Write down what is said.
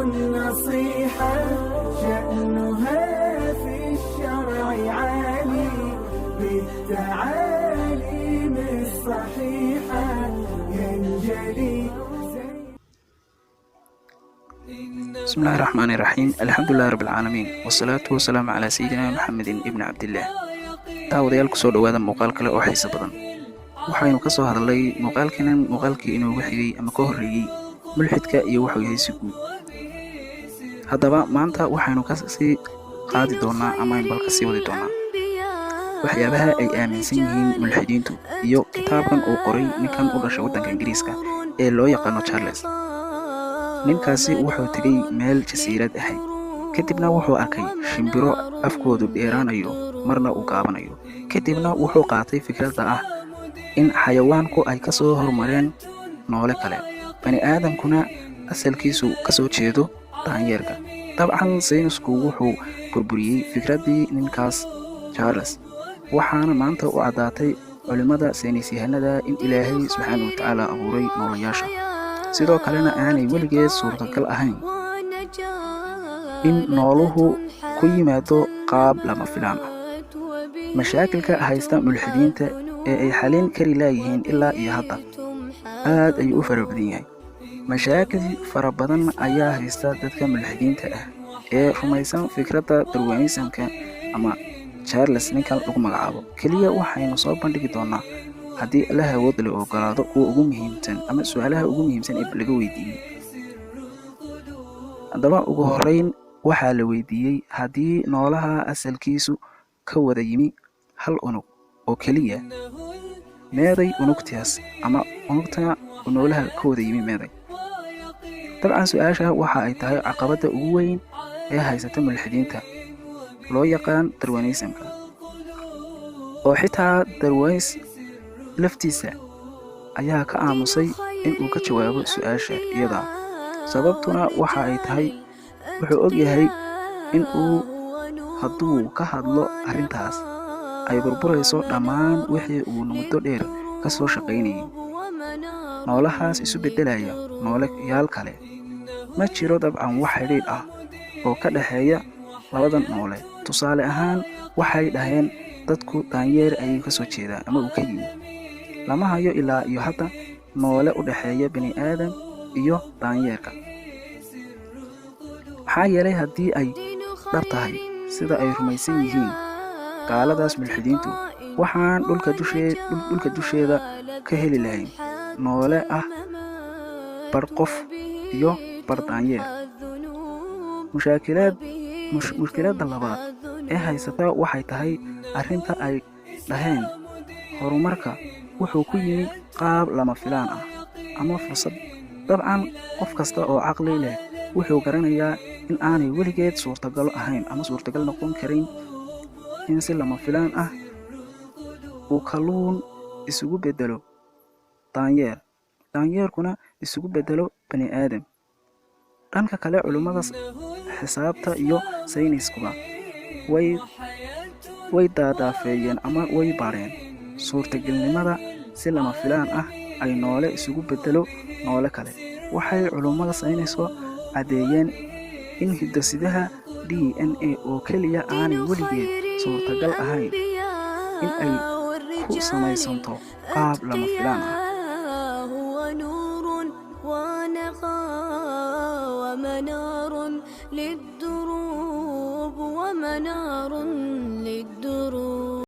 النصيحة شأنها في الشرع عالي بالتعاليم الصحيحة ينجلي. بسم الله الرحمن الرحيم، الحمد لله رب العالمين، والصلاة والسلام على سيدنا محمد ibn Cabdillaah. Daawadayaal, kusoo dhowaada muuqaal kale oo xiiso badan. Waxaynu ka soo hadalnay muuqaalkanan muuqaalkii inoogu xigay ama ka horreeyey mulxidka iyo wuxuu yahay si guud. Haddaba maanta waxaynu kasii qaadi doonaa ama aynu bal kasii wadi doonaa waxyaabaha ay aaminsan yihiin mulxidiintu iyo kitaabkan uu qoray ninkan u dhashay waddanka Ingiriiska ee loo yaqaano Charles. Ninkaasi wuxuu tegey meel jasiirad ahayd, kadibna wuxuu arkay shimbiro afkoodu dheeraanayo, marna uu gaabanayo. Kadibna wuxuu qaatay fikradda ah in xayawaanku ay ka soo hormareen noole kale, bani aadamkuna asalkiisu ka soo jeedo daanyeerka. Dabcan saynisku wuxuu burburiyey fikraddii ninkaas Charles, waxaana maanta u caddaatay culimmada saynisyahanada in Ilaahay subxaana wa tacaala abuuray noolayaasha, sidoo kalena aanay weligeed suurtagal ahayn in nooluhu ku yimaado qaab lama filaan ah. Mashaakilka haysta mulxidiinta ee ay xalin kari laayihiin ilaa iyo hadda aad ayuu u fara badan yahay. Mashaakil fara badan ayaa haysta dadka mulxidiinta ah ee rumaysan fikradda Darwinismka ama Charles ninkan lagu magacaabo. Keliya waxaynu soo bandhigi doonaa, haddii Allaha awoodda la ogolaado, kuwa ugu muhiimsan ama su-aalaha ugu muhiimsan ee laga weydiiyey. Haddaba ugu horreyn waxaa la weydiiyey: haddii noolaha asalkiisu ka wada yimi hal unug oo keliya, meeday unugtaas ama unugta noolaha ka wada yimi meeday? Dabcan su-aasha waxa ay tahay caqabadda ugu weyn ee haysata mulxidiinta loo yaqaan Darwinismka, oo xitaa Darwin laftiisa ayaa ka aamusay in uu ka jawaabo su-aasha iyada. Sababtuna waxa ay tahay wuxuu og yahay in uu hadduu ka hadlo arrintaas ay burburayso dhammaan wixii uu muddo dheer ka soo shaqaynayay. Noolahaas isu beddelaya nooleyaal kale, ma jiro dabcan wax xidhiidh ah oo ka dhexeeya labadan noole. Tusaale ahaan, waxay dhaheen dadku daanyeer ayuu ka soo jeedaa ama uu ka yimi. Lama hayo ilaa iyo hadda noole u dhexeeya bini aadam iyo daanyeerka, maxaa yeelay haddii ay dhab tahay sida ay rumaysan yihiin gaaladaas mulxidiintu, waxaan dhulka dusheeda ka heli lahayn noole ah bar qof iyo bar daanyeer. Mushkiladda labaad ee haysata waxay tahay arrinta ay dhaheen horumarka wuxuu ku yimi qaab lama filaan ah ama fursad. Dabcan qof kasta oo caqli leh wuxuu garanayaa in aanay weligeed suurtagal ahayn ama suurtagal noqon karin in si lama filaan ah uu kalluun isugu beddelo daanyeer, daanyeerkuna isugu beddelo bani aadam. Dhanka kale, culimmada xisaabta iyo sayniskuba way daadaafeeyeen ama way baadheen suurtagelnimada si lama filaan ah ay noole isugu beddelo noole kale. Waxay culummada saynisku caddeeyeen in hiddo-sidaha DNA oo keliya aanay weligeed suurtagal ahayn in ay ku samaysanto qaab lama filaan ah. ونور ونقاء ومنار للدروب ومنار للدروب.